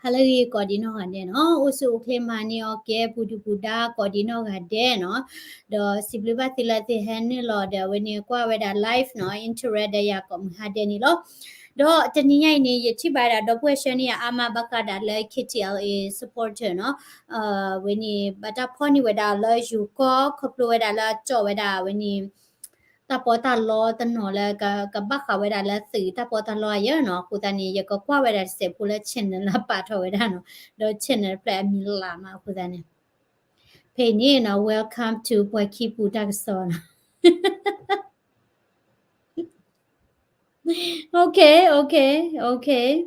ဟါလၢအဂ့ၤကိးဒံးနီၢ်ဂၤဒဲးနီၤ, အိၣ်ဆူၣ်အိၣ်ချ့မၤန့ၢ်အီၣ်ကဲ ပူၤဒုၣ်ပူၤဒါကိးဒံးနီၢ်ဂၤဒဲးနီၤ, ဒီးစံးဘျုးဘၣ်သုလၢသုဟဲနုာ်လီၤဒီး အဝဲန့ၣ်ကွၢ်ဝဲဒၣ် live နီၤ, interact ဒီးယၤကိးမုၢ်ဟါဒဲးန့ၣ်လီၤ. ဒီးတနံၤညါအံၤန့ၣ် ယထံၣ်ဘၣ်ဝဲဒၣ် ဒီပုၢ်ဝဲၢ်ဆှၢန့ၢ်ယၤအါမးဘၣ်ဃးဒၣ်လၢ K T L A supporter နီၤ, အဝဲန့ၣ် ဘၣ်တၢ်ဖီၣ်န့ၢ်ဝဲဒၣ်လၢယိၤကီၢ် ခီဖျိဝဲဒၣ်လၢအကၠီၣ်ဝဲဒၣ်အဝဲန့ၣ် တၢ်ပီးတၢ်လီတနီၤလၢကဘၣ်ဃးဝဲဒၣ်လၢသုးတၢ်ပီးတၢ်လီအယဲၢ်နီၤ, အဃိသတးန့ၣ် ယကကွၢ်ဝဲဒၣ်တစဲးဖိလၢ channel လၢပာ်ထီၣ်ဝဲဒၣ်နီၤ, ဒီး channel တဖျၢၣ်အမံၤလၢ်မးအဃိသတးန့ၣ်, ဖဲအံၤန့ၣ်နီၤ welcome to ပှၤခံပူၤတၢ်ကစီၣ်နီၤ, okay okay okay,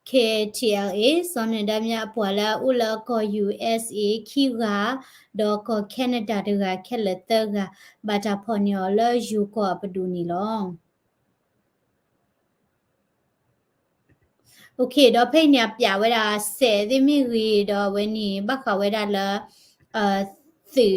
K T L A စီၤနၢၤဒါမြအပှၤလၢအအိၣ်လၢကီၢ် U S A ခံဂၤ, ဒီးကီၢ် Canada တဂၤ ခဲလၢာ်သၢဂၤ, ဘၣ်တၢ်ဖီၣ်န့ၢ်အီၤလၢယိၤကီၢ်အပဒိၣ်န့ၣ်လီၤ. Okay, ဒီးဖဲအံၤန့ၣ် အပျးဝဲဒၣ်စဲးသ့ၣ်မ့ၢ်ဂ့ၤ, ဒီးအဝဲန့ၣ် ဘၣ်ဃးဝဲဒၣ်လၢ သုး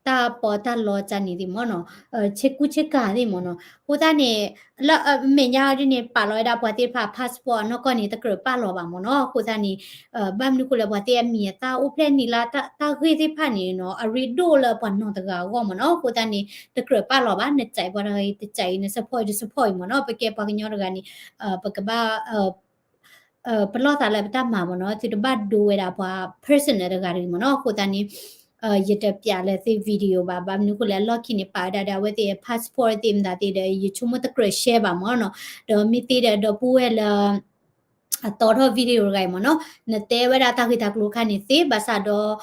တၢ်ပီးတၢ်လီကန့ၣ်သ့ၣ်မ့ၢ်နီၤ, ဆ့ကူဆ့ကၤသ့ၣ်မ့ၢ်နီၤ, အဃိသတးန့ၣ် လၢအမဲာ်ညါဒ်န့ၣ် ပာ်လီၤဝဲဒၣ်ပှၤသ့ၣ်တဖၣ် passport အနီၢ်ကီၢ်န့ၣ် တကြၢးပာ်လီၤဘၣ်မ့ၢ်နီၤ, အဃိသတးန့ၣ် ဘၣ်မနုၤဃိလဲၣ် ပှၤသ့ၣ်အမံၤအသၣ်အိၣ်ဖျဲၣ်နံၤလါတၢ်ဂ့ၢ်သ့ၣ်တဖၣ်န့ၣ်နီၤ အရ့ဒိၣ်လၢပှၤနီၢ်တဂၤအဂီၢ်မ့ၢ်နီၤ, အဃိသတးန့ၣ် တကြၢးပာ်လီၤဘၣ်, နစဲးပှၤတဂၤအံၤ တစဲးအံၤ န support အံၤ တ support အံၤမ့ၢ်နီၤ, ပကဲပှၤကညီတဂၤန့ၣ် ပကဘၣ် ပလီၢ်သးလၢပတၢ်မၤမ့ၢ်နီၤ, သုတဘၣ်ဒိဝဲဒၣ်ပှၤ personal တဂၤတဂ့ၤမ့ၢ်နီၤ, အဃိသတးန့ၣ် ယတပျးလၢသု video ဘၣ်, ဘၣ်မနုၤဃိလဲၣ် အလီၢ်ခံန့ၣ် ပာ်ဝဲဒၣ်ဒီးအဝဲသ့ၣ် passport သ့ၣ်မတၤသ့ၣ်ဒီး ယဆိကမိၣ်တကြၢး share ဘၣ်မ့ၢ်နီၤ, ဒီးမ့ၢ်သ့ဒီး ဒီပုၢ်ဝဲၢ်လၢ အတီထီၣ် video တဂၤအံၤမ့ၢ်နီၤ, နတဲဝဲဒၣ်တၢ်ဂ့ၢ်တၢ်ကျိၤခါန့ၣ်သ့, ဘၣ်ဆၣ်ဒီး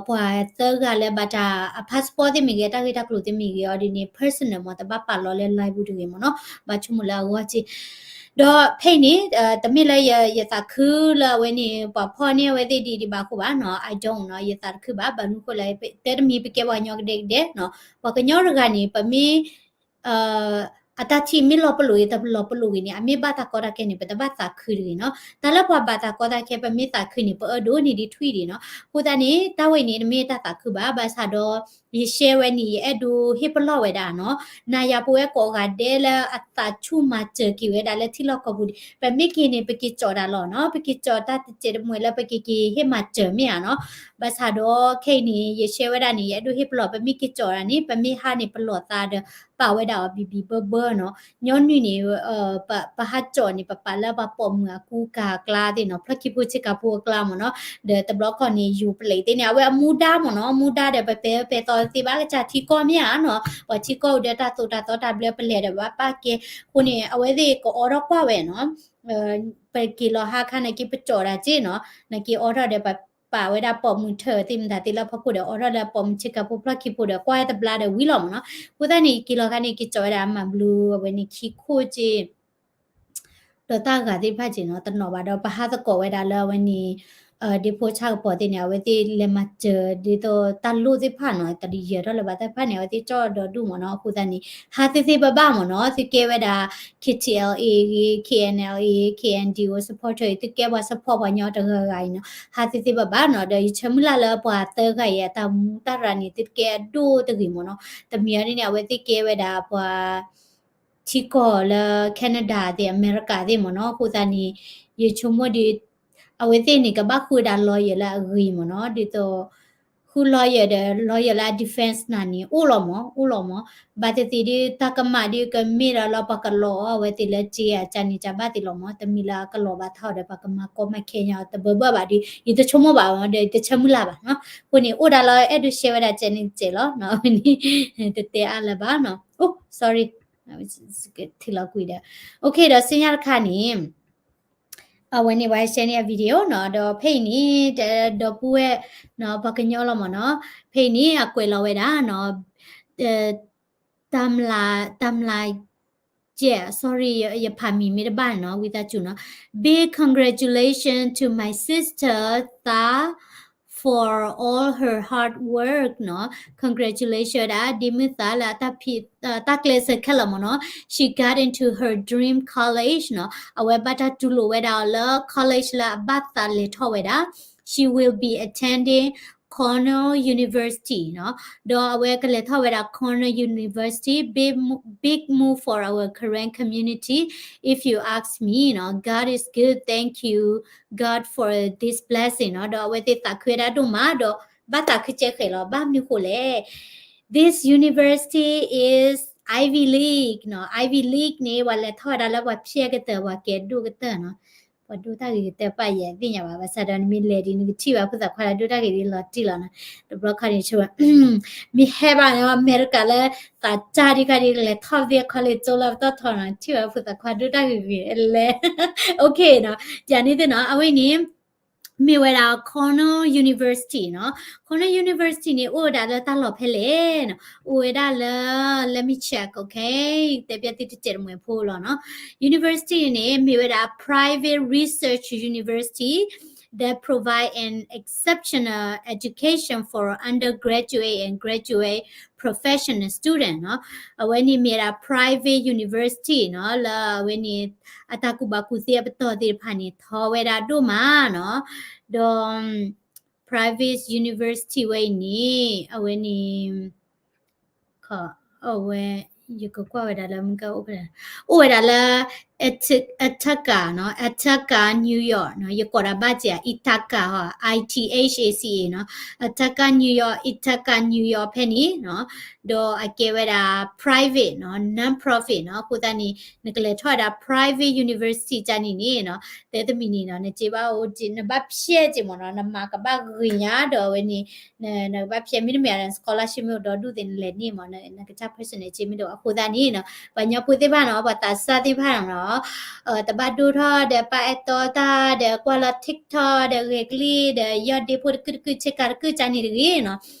ပှၤသၢဂၤလၢဘၣ်တၢ် အ passport သ့ၣ်မ့ၢ်ဂ့ၤ တၢ်ဂ့ၢ်တၢ်ကျိၤသ့ၣ်မ့ၢ်ဂ့ၤအီၤဒ်န့ၣ် personal မ့ၢ်တဘၣ်ပာ်လီၤလၢ live ပူၤတဂ့ၤမ့ၢ်နီၤ, ဘၣ်ဆိကမိၣ်လၢအဂီၢ်က့ ဒီးဖဲအံၤန့ၣ် တမ့ၢ်လၢယသးခုလၢအဝဲန့ၣ် ပှၤဖီၣ်န့ၢ်အဝဲသ့ၣ်ဒ်ဒံးဘၣ်အဃိဘၣ်နီၤ, I don't နီၤ, ယသးတခုဘၣ်, ဘၣ်မနုၤဃိလဲၣ် တဲတမံၤ ပကဲပှၤကညီကဒဲကဒဲနီၤ, ပှၤကညီတဂၤန့ၣ် ပမ့ၢ် အတၢ်ထံၣ်မ့ၢ်လီၤပလိာ်ဂ့ၤ တလီၤပလိာ်ဂ့ၤန့ၣ် အမ့ၢ်ဘၣ်တၢ်ကီတၢ်ခဲန့ၣ် ပတဘၣ်သးခုတဂ့ၤနီၤ, တၢ်လၢပှၤဘၣ်တၢ်ကီတၢ်ခဲ ပမ့ၢ်သးခုန့ၣ် ပအၢဒိၣ်န့ၢ်ဒံးထွံၣ်ဒံးနီၤ, အဃိသတးန့ၣ် တၢ်ဝဲအံၤန့ၣ် တမ့ၢ်တၢ်သးခုဘၣ်, ဘၣ်ဆၣ်ဒီး ယ share ဝဲန့ၣ် ယအဲၣ်ဒိးဟ့ၣ်ပလီၢ်ဝဲဒၣ်နီၤ, နၤယၤပဝဲကိးဂၤဒဲးလၢအသးဆူၣ်မၤစၢၤက့ၤဝဲဒၣ်လၢထံလီၢ်ကီၢ်ပူၤန့ၣ် ပမ့ၢ်က့ၤန့ၣ် ပက့ၤကၠီးတၢ်လီၤနီၤ, ပက့ၤကၠီးတၢ်တစဲးတမှဲၤလၢပက့ၤက့ၤဟ့ၣ်မၤစၢၤမ့ၢ်ဧါနီၤ, ဘၣ်ဆၣ်ဒီးခဲအံၤန့ၣ် ယ share ဝဲဒၣ်န့ၣ် ယအဲၣ်ဒိးဟ့ၣ်ပလီၢ် ပမ့ၢ်က့ၤကၠီးတၢ်န့ၣ် ပမ့ၢ်ဟးန့ၣ်ပလီၢ်သးဒီး ပာ်ဝဲဒၣ်အီၤဘံၣ်ဘံၣ်ဘၢဘၢနီၤ, ညီနုၢ်န့ၣ် ပဟးကၠီးန့ၣ် ပပာ်လၢပှၤပိာ်မုၣ်အကူအကၤအကျါသ့ၣ်နီၤ, ဖျီၣ်ခံဖိဆ့ကၤဖိအကျါမ့ၢ်နီၤ, ဒီးတဘျီခီန့ၣ် ယူၤပလံးသ့ၣ်န့ၣ် အဝဲအမူဒါမ့ၢ်နီၤ, မူဒါဒီးပပဲပဲသီသ့ဘၣ်ကစၢ်ထံကီၢ်မ့ၢ်ဧါနီၤ, ပှၤထံကီၢ်အိၣ်ဒီးတၢ်သိၣ်တၢ်သီတၢ်ဘျၢပလဲၤဒီးဘၣ်ပာ်ကဲ, အဃိန့ၣ် အဝဲသ့ၣ်ကအိးထီၣ်ကွၢ်ဝဲနီၤ, ပက့ၤလီၤဟါခါန့ၣ်က့ၤပကၠီးတၢ်က့ၢ်နီၤ, နက့ၤအိးထီၣ်ဒီးပပာ်ဝဲဒၣ်ပိာ်မုၣ်ထၢၣ်သ့ၣ်မတၤသ့ၣ်လၢဖီခိၣ်ဒီး အိးထီၣ်လၢပိာ်မုၣ်ဆ့ကၤဖိဖျီၣ်ခံဖိဒီး ကွၢ်ဝဲတဘျါဒီးဝံၤလီၤမ့ၢ်နီၤ, အဃိသတးန့ၣ် က့ၤလီၤခါန့ၣ် က့ၤကၠီးဝဲဒၣ်မၤဘျုးအဝဲန့ၣ်ခံခိၣ်က့ၢ် ဒီးတၢ်ဂၤသ့ၣ်တဖၣ်က့ၢ်နီၤ, တနီၤဘၣ်ဒီး ပဟးသကိးဝဲဒၣ်လၢအဝဲန့ၣ် ဒ့ဖိဆၣ်ကပီၤသ့ၣ်န့ၣ် အဝဲသ့ၣ်လဲၤမၤစၢၤဒ်သိးတၢ်လိၣ်သ့ၣ်တဖၣ်နီၤ, တယၢၤထီၣ်လၢၤဘၣ်တၢ်တဖၣ်န့ၣ် အဝဲသ့ၣ်ကၠီၣ်ဒီးဒူၣ်မ့ၢ်နီၤ, အဃိသတးန့ၣ် ဟးသ့သ့ဘၣ်ဘၣ်မ့ၢ်နီၤ, သုကဲဝဲဒၣ် K T L A ဂ့ၤ K N L A K N D O supporter သုကဲပှၤ support ပှၤကညီတဂၤဂၤအံၤနီၤ, ဟးသ့သ့ဘၣ်ဘၣ်နီၤ, ဒီးယဆၢမုၢ်လၢ်လၢပှၤသၢဂၤအံၤအတၢ်မူတၢ်ရၤန့ၣ် သုတကဲအဒိၣ်တဂ့ၤမ့ၢ်နီၤ, တမံၤအံၤဒ်န့ၣ် အဝဲသ့ၣ်ကဲဝဲဒၣ်ပှၤ ထံကီၢ်လၢ Canada သ့ၣ် အမဲရကၤသ့ၣ်မ့ၢ်နီၤ, အဃိသတးန့ၣ် ယဆိကမိၣ်ဒီး အဝဲသ့ၣ်န့ၣ် ကဘၣ်ဃုဝဲဒၣ် lawyer လၢအဂ့ၤမ့ၢ်နီၤ, ဒ်သိး ဃု lawyer ဒီး lawyer လၢအ defense နၤန့ၣ် အိၣ်လီၤမ့ၢ် အိၣ်လီၤမ့ၢ်, ဘၣ်သ့ၣ်သ့ၣ်ဒီး တၢ်ကမၣ်ဒီးကမ့ၢ်ဒီးလၢပှၤကလီၤအီၣ်အဝဲသ့ၣ်လၢစ့ဧါ ကန့ၣ်ကဘၣ်သ့ၣ်လီၤမ့ၢ်, တမံၤလၢအကလီၤဘၣ်ထီၣ်ဒီး ပှၤကမၤကီမၤခဲညါတဘၢဘၢဘၣ်ဒီး ယတဆိကမိၣ်ဘၣ်မ့ၢ်ဒီး ယတဆၢမုၢ်လၢ်ဘၣ်နီၤ, အဃိန့ၣ် အိၣ်ဒၣ်လၢအဲၣ်ဒိး share ဝဲဒၣ်စဲးန့ၣ်စဲးလီၤနီၤ, တတဲအါလၢၤဘၣ်နီၤ, အိၣ် sorry ထံၣ်လီၤကွံာ်ဒီး okay ဒီးဆူညါတခါန့ၣ် အဝဲန့ၣ် ပှၤဟဲ share န့ၢ်အ video နီၤ, ဒီးဖဲအံၤန့ၣ် တဒီပုၢ်ဝဲၢ် ပှၤကညီလီၤမ့ၢ်နီၤ, ဖဲအံၤန့ၣ် အကွဲးလီၤဝဲဒၣ်နီၤ, တၢ်မျး တၢ်မျး ကဲ sorry ယဖးမံၤမ့ၢ်တဘၣ်နီၤ ဝံသးစူၤနီၤ, Big congratulations to my sister Tha for all her hard work နီၤ, congratulations ဒၣ် ဒ့မုၣ်သၣ်လၢ တၢ်ကျဲးစၢးခဲလၢာ်မ့ၢ်နီၤ, she got into her dream college နီၤ, အဝဲဘၣ်တၢ်တူၢ်လိာ်ဝဲဒၣ်အီၤလၢ college လၢအဘၣ်သးလဲၤထီၣ်ဝဲဒၣ်, she will be attending Cornell University နီၤ, ဒီးအဝဲကလဲၤထီၣ်ဝဲဒၣ် Cornell University, big mo- big move for our Karen community, if you ask me နီၤ, God is good, thank you God for this blessing နီၤ, ဒီးအဝဲသ့ၣ်သးခုဝဲဒၣ်ဒိၣ်မး ဒီးဘၣ်သးခုကဲဃဲၤလီၤ, ဘၣ်မနုၤဃိလဲၣ် This university is Ivy League နီၤ, Ivy League န့ၣ် ပှၤလဲၤထီၣ်ဝဲဒၣ်လၢပှၤဖျဲၣ်ကတၢၢ် ပှၤကဲဒိၣ်ကတၢၢ်နီၤ, ပှၤဒိၣ်တၢ်ဂ့ၤကတၢၢ်ပာ်ယဲၢ်သ့ၣ်ညါဘၣ်, ဘၣ်ဆၣ်ဒီးနမ့ၢ်လဲၤဒ်နကထံၣ်ဘၣ် ဖိသၣ်ခွါလၢဒိၣ်တၢ်ဂ့ၤဒ်လီၤတံၢ်လီၤနီၤ, တဘျီခါန့ၣ် ဆိ မ့ၢ်ဟဲဘၣ်န့ၣ် အမဲရကၤလၢသးတၢ်ဒ်ခါဒ်ကလဲၤထီၣ်သ့ၣ် college ကၠိလၢပတီၢ်ထီနီၤ, ထံၣ်ဘၣ်ဖိသၣ်ခွါဒိၣ်တၢ်ဂ့ၤဂ့ၤလဲၤ OK နီၤ, ယၤန့ၣ်သ့ၣ်နီၤ, အဝဲန့ၣ် မ့ၢ်ဝဲဒၣ် Cornell University နီၤ, Cornell University န့ၣ် အိၣ်ဝဲဒၣ်လၢတၢ်လီၢ်ဖဲလဲၣ်နီၤ, အိၣ်ဝဲဒၣ်လၢ let me check, OK, တဲပျဲသုတစဲးတမှဲၤဖိလီၤနီၤ, University န့ၣ် မ့ၢ်ဝဲဒၣ် private research university that provide an exceptional education for undergraduate and graduate professional student နီၤ, အဝဲန့ၣ်မ့ၢ်ဒၣ် private university နီၤ, လၢအဝဲန့ၣ် အတၢ်ကူၣ်ဘၣ်ကူၣ်သ့အပတီၢ်သ့ၣ်တဖၣ်န့ၣ် ထီဝဲဒၣ်ဒိၣ်မးနီၤ, ဒီး private university ဝဲအံၤန့ၣ် အဝဲန့ၣ် အဝဲ ယကကွၢ်ဝဲဒၣ်လၢ မ့ၢ်ကအိၣ်ဖဲလဲၣ်, အိၣ်ဝဲဒၣ်လၢ Ithaca နီၤ, Ithaca New York နီၤ, ယကိးဒၣ်ဘၣ်စ့ၢ် Ithaca ဟီ I T H A C A နီၤ, Ithaca New York, Ithaca New York ဖဲန့ၣ်နီၤ, ဒီးအကဲဝဲဒၣ် private နီၤ, non-profit နီၤ, အဃိသတးန့ၣ် နကလဲၤထီၣ်ဝဲဒၣ် private university ကန့ၣ်န့ၣ်နီၤ, တဲတမံၤန့ၣ်နီၤ, နစ့ဘၣ်အိၣ်က့ နဘၣ်ဖျဲၣ်က့မ့ၢ်နီၤ, နမၤကဘၣ်ဂ့ၤညါ ဒီးအဝဲန့ၣ် နကဘၣ်ဖျဲၣ် မ့တမ့ၢ်ဒီး scholarship မ့ၢ်အိၣ်ဒီဒူၣ်သ့ၣ် နလဲၤန့ၢ်မ့ၢ် နကစၢ် personal က့မ့ၢ်တအိၣ် အဃိသတးန့ၣ်နီၤ, ပှၤကညီဖိသ့ၣ်တဖၣ်နီၤ, ပှၤသးစၢ်သ့ၣ်တဖၣ်နီၤ, တဘၣ်ဒိၣ်ထီၣ်ဒီးပာ်အဲၣ်တီတၢ်ဒီးကွၢ်လီၤ TikTok ဒီးဂဲၤကလံၣ်ဒီး ယီၢ်ဒ့ဖိတကုၢ်တကုၢ်ဆ့ကၤတကုၢ်ကန့ၣ်တဂ့ၤနီၤ,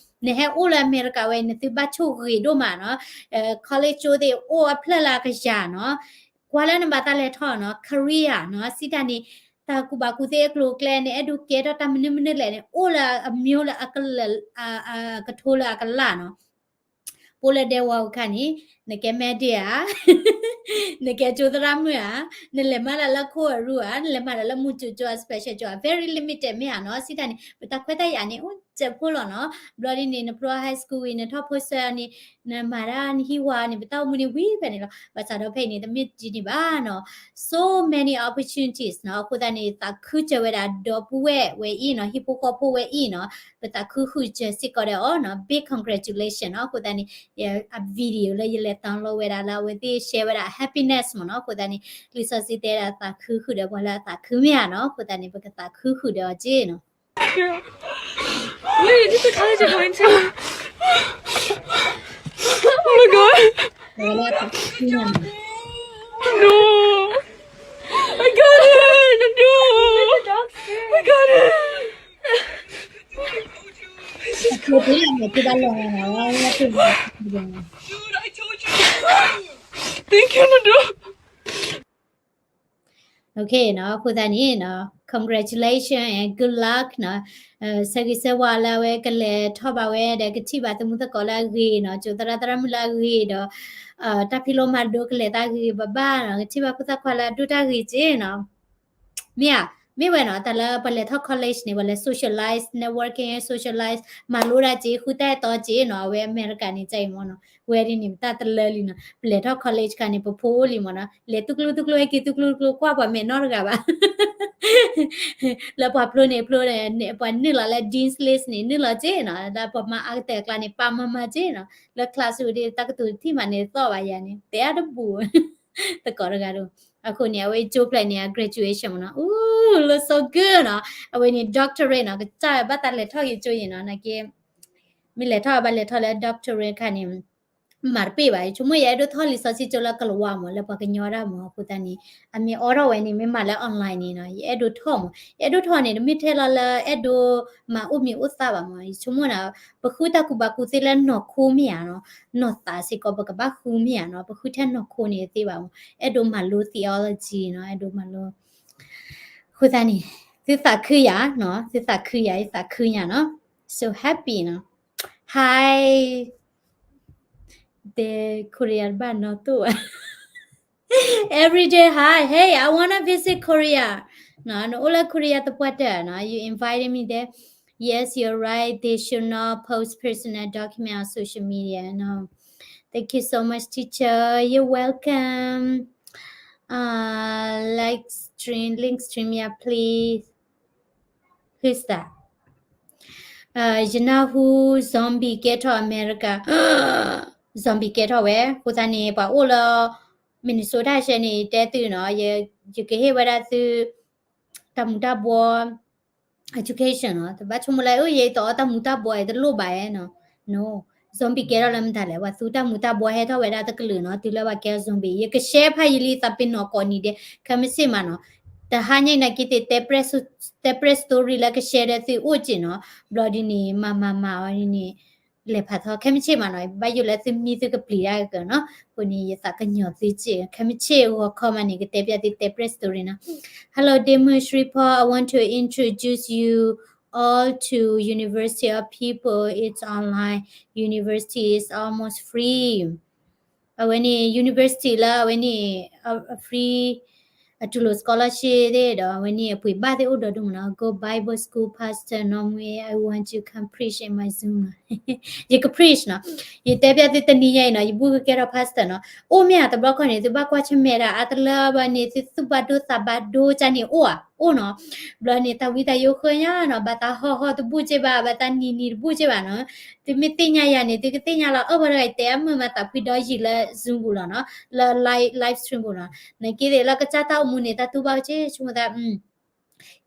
နဟဲအိၣ်လၢအမဲရကၤဝဲ နသုဘၣ်ဆိၣ်ဂ့ၤဒိၣ်မးနီၤ, college ကၠိသ့ၣ်အိၣ်အဖျၢၣ်လၢအကယၤနီၤ, ကွၢ်လၢနဘၣ်တၢ်လဲၤထီၣ်နီၤ, career နီၤ, စံးတၢ်န့ၣ် တၢ်ကူၣ်ဘၣ်ကူၣ်သ့အကျိၤအကျဲန့ၣ် အဲၣ်ဒိးကဲထီၣ်တၢ်မနုၤမနုၤလဲၣ်န့ၣ် အိၣ်လၢအမံၤလၢအကလၢာ် အကထိလၢအကလၢ်နီၤ, ပအိၣ်လၢဒဲဝါအူခါန့ၣ် နကဲ medic ဧါ, နကဲကၠိသရၣ်မုၣ်ဧါ, နလဲၤမၤတၢ်လၢခိၣ်အရူဧါ, နလဲၤမၤတၢ်လၢမူကၠိကၠိ special ကၠိ very limited မ့ၢ်ဧါနီၤ, စံးတၢ်န့ၣ် ပတၢ်ခွဲးတၢ်ယာ်န့ၣ် အိၣ်စဲးဖိလီၤနီၤ, ဘျီဒ်န့ၣ် နဖျိ high school ဝံၤ နထီၣ်ဖိဆၢန့ၣ် နမၤတၢ်နဟံၣ်ဝါန့ၣ် ပတၢ်အိၣ်မူန့ၣ်ဝံၤဖဲန့ၣ်လီၤ, ဘၣ်ဆၣ်ဒီးဖဲအံၤန့ၣ် တမ့ၢ်ဒ်န့ၣ်ဘၣ်နီၤ, so many opportunities နီၤ, အဃိသတးန့ၣ် သးခုစၢၤဝဲဒၣ်ဒီပုၢ်ဝဲၢ်ဝဲအံၤနီၤ, ဟံၣ်ဖိဃီဖိဝဲအံၤနီၤ, ပသးခုဃုာ်စၢၤစ့ၢ်ကီးဒီးအီၤနီၤ, big congratulation နီၤ, အဃိသတးန့ၣ် အ video လၢယလဲၤ download ဝဲဒၣ်လၢအဝဲသ့ၣ် share ဝဲဒၣ် happiness မ့ၢ်နီၤ, အဃိသတးန့ၣ် လံာ်စီဆှံတဲဒၣ်သးခုဃုာ်ဒီးပှၤလၢအသးခုမ့ၢ်ဧါနီၤ, အဃိသတးန့ၣ် ပကသးခုဃုာ်ဒီးအီၤက့နီၤ. Wait, this is the college you're going to? Oh my god. No. I got it. No. I got it. Dude, I told you. Thank you, Nadu. Okay နီၤ, အဃိသတးန့ၣ်နီၤ, congratulation and good luck နီၤ, ဆၢဂ့ၤဆၢဝါလၢအဝဲကလဲၤထီၣ်ဘၣ်ဝဲဒီး ကထံၣ်ဘၣ်သမူသကိးလၢအဂ့ၤနီၤ, ကၠိသရၣ်သရၣ်မုၣ်လၢအဂ့ၤဒီး တၢ်ဖံးလိမၤဒိးကလဲၤသးဂ့ၤဂ့ၤဘၣ်ဘၣ်နီၤ, ကထံၣ်ဘၣ်ဖိသၣ်ခွါလၢအဒိၣ်တၢ်ဂ့ၤက့နီၤ. မ့ၢ်ဧါ, မ့ၢ်ဝဲနီၤ, တၢ်လၢပလဲၤထီၣ် college န့ၣ် ပလဲၤ socialize, networking, socialize မၤလိဒၣ်က့ ဃုတၢ်အဲၣ်တီက့နီၤ, အဝဲအမဲရကၤန့ၣ် ကအံၤမ့ၢ်နီၤ, ဝဲဒ်န့ၣ် ပတၢ်တလၢလံနီၤ, ပလဲၤထီၣ် college ခါန့ၣ် ပဖိအိၣ်လံမ့ၢ်နီၤ, လဲၤတူၢ်ကျိတူၢ်ကျိ ဟဲက့ၤတူၢ်ကျိတူၢ်ကျိ ကွၢ်ပှၤမဲာ်နီတဂၤဘၣ် လၢပှၤဖျိန့ၣ်ဖျိန့ၣ် ပှၤနုာ်လီၤလၢ dean's list န့ၣ် နုာ်လီၤက့နီၤ, လၢပှၤမၤအါကတၢၢ်အကျါန့ၣ် ပာ်မၤမၤက့နီၤ, လၢ class ဝဲဒၣ် တၢ်ကတိၤတထံၣ်မးန့ၣ် သီၣ်ဘၣ်ယၤန့ၣ် တဲအါတဘူၣ် သကိးတဂၤဒီး, အဃိန့ၣ် အဝဲကၠိဖျဲၣ်န့ၣ် အ graduation မ့ၢ်နီၤ, ooh, looks so good နီၤ, အဝဲန့ၣ် doctorate နီၤ, ကစၢ်ဘၣ်တၢ်လဲၤထီၣ်က့ၤကၠိယံၤနီၤ, နာ်က့ မ့ၢ်လဲၤထီၣ်ဘၣ်လဲၤထီၣ်လၢ doctorate ခါန့ၣ် မၤတပ့ၢ်ဘၣ်, ယဆိကမိၣ်ယအဲၣ်ဒိးထီၣ်လံာ်စီဆှံကၠိလၢကလၤဝါမ့ၢ် လၢပှၤကညီဒၣ်မ့ၢ်, အဃိသတးန့ၣ် အမ့ၢ်အိးထီၣ်ဝဲန့ၣ် မ့ၢ်မၤလၢ online န့ၣ်နီၤ, ယအဲၣ်ဒိးထီၣ်မ့ၢ်, ယအဲၣ်ဒိးထီၣ်န့ၣ် တမ့ၢ်ထဲလီၤလၢအဲၣ်ဒိးမၤအိၣ်မံၤအိၣ်သးဘၣ်မ့ၢ်, ယဆိကမိၣ်နီၤ, ပဃုတၢ်ကူၣ်ဘၣ်ကူၣ်သ့လၢနီၢ်ခိမ့ၢ်ဧါနီၤ, နီၢ်သးစ့ၢ်ကီး ပကဘၣ်ဃုမ့ၢ်ဧါနီၤ, ပဃုထဲနီၢ်ခိန့ၣ်သ့ဘၣ်မ့ၢ်, အဲၣ်ဒိးမၤလိ theology နီၤ, အဲၣ်ဒိးမၤလိ အဃိသတးန့ၣ် သုသးခုယၤနီၤ, သုသးခုယၤ, ယသးခုညါနီၤ, so happy နီၤ, hi, တဲ Korea တဘၣ်နီၣ်တိၢ်ဘၣ် everyday hi, hey, I wanna visit Korea နီၤ, နအိၣ်လၢ Korea သပှၢ်တၢၢ်နီၤ, you invited me there Yes, you're right. They should not post personal document on social media. No. Thank you so much, teacher. You're welcome. Uh, like stream, link stream, yeah, please. Who's that? Uh, ယနၢ်ဟူ zombie ကဲထီၣ် America. Zombie ကဲထီၣ်ဝဲ အဃိသတးန့ၣ် ပှၤအိၣ်လၢ Minnesota ရှဲန့ၣ် တဲသုနီၤ, ယကဟ့ၣ်ဝဲဒၣ်သု တၢ်မူၤတၢ်ဘှီ education နီၤ, တဘၣ်ဆိကမိၣ်လၢ အိ ယအံၤတအီတၢ်မူၤတၢ်ဘှီ ယတလိၣ်ဘၣ်ဧါနီၤ. No. Zombie ကဲထီၣ်လၢမတၤလဲၣ်, ပှၤသူတၢ်မူၤတၢ်ဘှီဟဲထီၣ်ဝဲဒၣ်တကလုာ်နီၤ, တုၤလၢပှၤကဲ zombie. ယက share ဖးယံာ်လံ သးပ့ၤနီၣ်ကိးနံၤဒဲး ခဲမုၢ်ဆ့ၣ်မးနီၤ. တဟါညါအံၤနာ်က့သ့ၣ် တဲပြဲၢ် story လၢက share ဒီးသုအိၣ်က့ၤနီၤ, ဘျီဒ်န့ၣ် မၤမၤမၤအီၤဒ်န့ၣ် လဲၤဖးထီ ခဲမုၢ်ဆ့ၣ်မးနီၤ, ဘၣ်ယိၣ်လၢသုမံသုကပျံၤတၢ်ကနီၤ, အဃိန့ၣ် ယသးကညီၤသုက့ၤ, ခဲမုၢ်ဆ့ၣ်ဂီၤခီမးန့ၣ် ကတဲပျၢ်သု တဲပြဲၢ် story နီၤ. Hello, Dear Moon Shri Paul, I want to introduce you all to University of People. It's online. University is almost free. အဝဲန့ၣ် university လၢအဝဲန့ၣ် အ free အတူၢ်လိာ် scholarship သ့ၣ်ဒီး အဝဲန့ၣ်အပှ့ၤဘၣ်သ့ၣ်အိၣ်ဒီဒူၣ်မးနီၤ. Go Bible School, Pastor Normway, I want to come preach in my Zoom. ယက preach နီၤ. ယတဲပျၢ်သုတနံၤညါအံၤနီၤ, ယဘူၣ်ကကဲထီၣ် pastor နီၤ. အိၣ်မ့ၢ်ဧါတဘျီခီန့ၣ် သုဘၣ်ကွၢ်ဆၢၣ်မဲာ်ဒၣ်အါတလၢဘၣ်န့ၣ် သုသူၣ်ဘၣ်ဒိသးဘၣ်ဒိကန့ၣ်အိၣ်ဧါ, အိၣ်နီၤ. ဘျီန့ၣ် တၢ်ဝံတၢ်ယိးဃၢညါနီၤ, ဘၣ်သးဟီၣ်ဟီၣ်တဘူၣ်က့ဘၣ်, ဘၣ်သးနံၤနံၤတဘူၣ်က့ဘၣ်နီၤ. သုမ့ၢ်သ့ၣ်ညါယၤန့ၣ် သုကသ့ၣ်ညါလီၤ. အၢ ပှၤတဂၤအံၤတဲအမုာ်မးသးဖှံဒီးယံာ်လၢ Zoom ပူၤလီၤနီၤ, လၢ live live stream ပူၤနီၤ. နက့သ့ၣ်လၢကစၢ်တၢ်အိၣ်မူန့ၣ် တၢ်တူၢ်ဘၣ်အိၣ်က့ ဆိကမိၣ်သး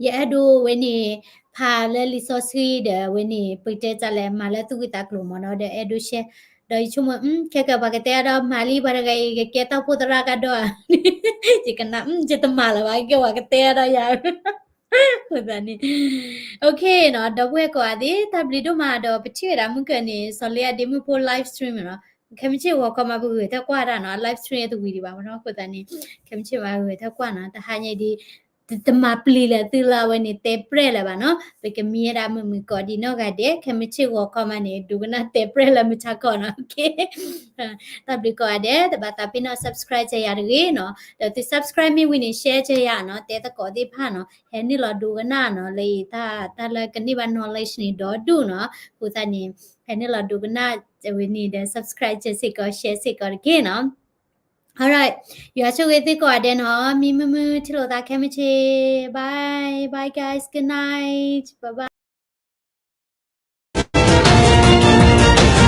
ယအဲၣ်ဒိးဝဲန့ၣ် ဖးလၢလံာ်စီဆှံဒီး အဝဲန့ၣ် ပကတဲတၢ်လဲၣ် မၤလၢသူၣ်ဝံသးကျိၤမးနီၤ, ဒီးအဲၣ်ဒိး share ဒီးယဆိကမိၣ် ခဲကပှၤကတဲဒီး မၤလံ ပှၤတဂၤအံၤ ကကဲတၢ်အိၣ်ဖှိၣ်သရၣ်ကဒီးဧါ, ယကနၣ် ယတမၤလၢၤဘၣ် ကဲပှၤကတဲဒီးယၤ အဃိသတးန့ၣ် okay နီၤ, ဒီပုၢ်ဝဲၢ်ကိးဂၤဒဲး တၢ်ဘျုးဒိၣ်မးဒီး ပထံၣ်ဝဲဒၣ်မုၢ်ကၢၢ်န့ၣ် စီၤလ့အဒ့မုၣ်ဖိ live stream နီၤ. ခဲမုၢ်ဆ့ၣ်ဂီၤခီမး ပဂဲၤထၢၣ်ကွၢ်တၢ်နီၤ, live stream တဝံၤဒံးဘၣ်မးနီၤ, အဃိသတးန့ၣ် ခဲမုၢ်ဆ့ၣ်မးဂဲၤထၢၣ်ကွၢ်နီၤ, တဟါညါဒ် တမၤပျံၤလၢသုလၢအဝဲန့ၣ် တဲပြဲၢ်လၢၤဘၣ်နီၤ, ပကမံဝဲဒၣ်မုာ်မုာ်ကိးဒံးနီၢ်ဂၤဒဲး, ခဲမုၢ်ဆ့ၣ်ဂီၤခီမးန့ၣ် ဒိကနၣ်တဲပြဲၢ်လၢမုၢ်ဆါခီနီၤ, okay. တၢ်ဘျုးကိးဂၤဒဲး, တဘၣ်သးပ့ၤနီၣ် subscribe ကဲယၤတဂ့ၤနီၤ, ဒီးသု subscribe မ့ၢ်ဝံၤန့ၣ် share ကဲယၤနီၤ, တဲသကိးသ့ၣ်တဖၣ်နီၤ, ဟဲနုာ်လီၤဒိကနၣ်နီၤ, လၢအံၤတၢ် တၢ်လၢကန့ၢ်ဘၣ် knowledge န့ၣ် ဒီဒူၣ်နီၤ, အဃိသတးန့ၣ် ဟဲနုာ်လီၤဒိကနၣ်ဝဲန့ၣ်ဒီး subscribe ကဲစ့ၢ်ကီး share စ့ၢ်ကီးတက့ၢ်နီၤ. All right, ယွၤဆိၣ်ဂ့ၤသုကိးဂၤဒဲးနီၤ, မံမုာ်မုာ်ထံၣ်လိာ်သးခဲမုၢ်ဆ့ၣ်, bye, bye guys, good night, bye bye.